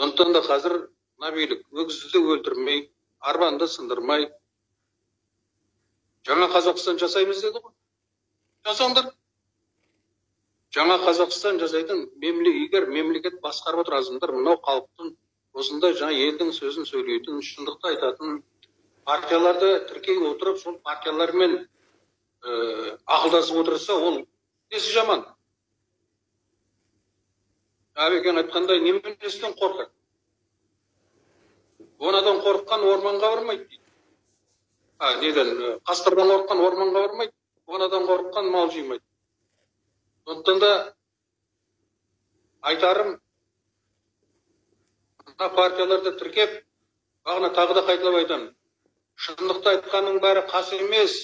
Сондықтан да қазір мына билік өгізді де өлтірмей, арбаны да сындырмай, жаңа Қазақстан жасаймыз деді ғой. Жасаңдар. Жаңа Қазақстан жасайтын егер мемлекет басқарып отырған азаматтар мынау халықтың осындай жаңа елдің сөзін сөйлейтін, шындықты айтатын партияларды тіркей отырып, сол партиялармен ақылдасып отырса, ол несі жаман? Әбекең айтқандай, неменесінен қорқады? Онадан қорыққан орманға бармайды дейді. Неден, қасқырдан қорыққан орманға бармайды, онадан қорыққан мал жимайды. Сондықтан да айтарым, мына партияларды тіркеп, бағана тағы да қайталап айтамын, шындықты айтқанның бәрі қас емес,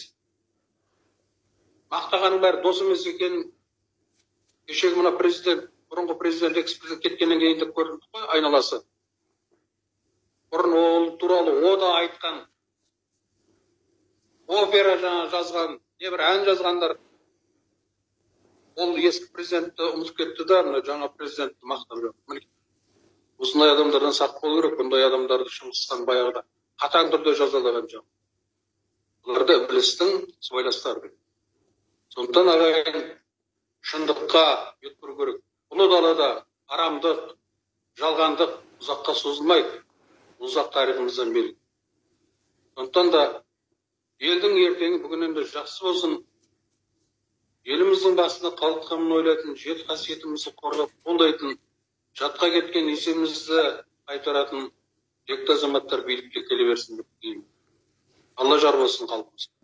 мақтағанның бәрі дос емес екенін кешегі мына президент, бұрынғы президент, экс-президент кеткеннен кейін де көрінді ғой айналасы. Бұрын ол туралы ода айтқан, опера жаңа жазған, не бір ән жазғандар, ол ескі президентті ұмытып кетті да, мына жаңа президентті мақтап жүр. Міне, осындай адамдардан сақ болу керек. Бұндай адамдарды Шыңғыс хан баяғыда қатаң түрде жазалаған жоқ. Оларды ібілістің сыбайластары деп. Сондықтан, ағайын, шындыққа бет бұру керек. Ұлы далада арамдық, жалғандық ұзаққа созылмайды. Ұзақ тарихымыздан белгілі. Сондықтан да елдің ертеңі бүгіннен де жақсы болсын. Еліміздің басына халық қамын ойлайтын, жер қасиетімізді қорғап қолдайтын, жатқа кеткен есемізді қайтаратын бекті азаматтар билікке келе берсін деп тілеймін. Алла жар болсын халқымызға.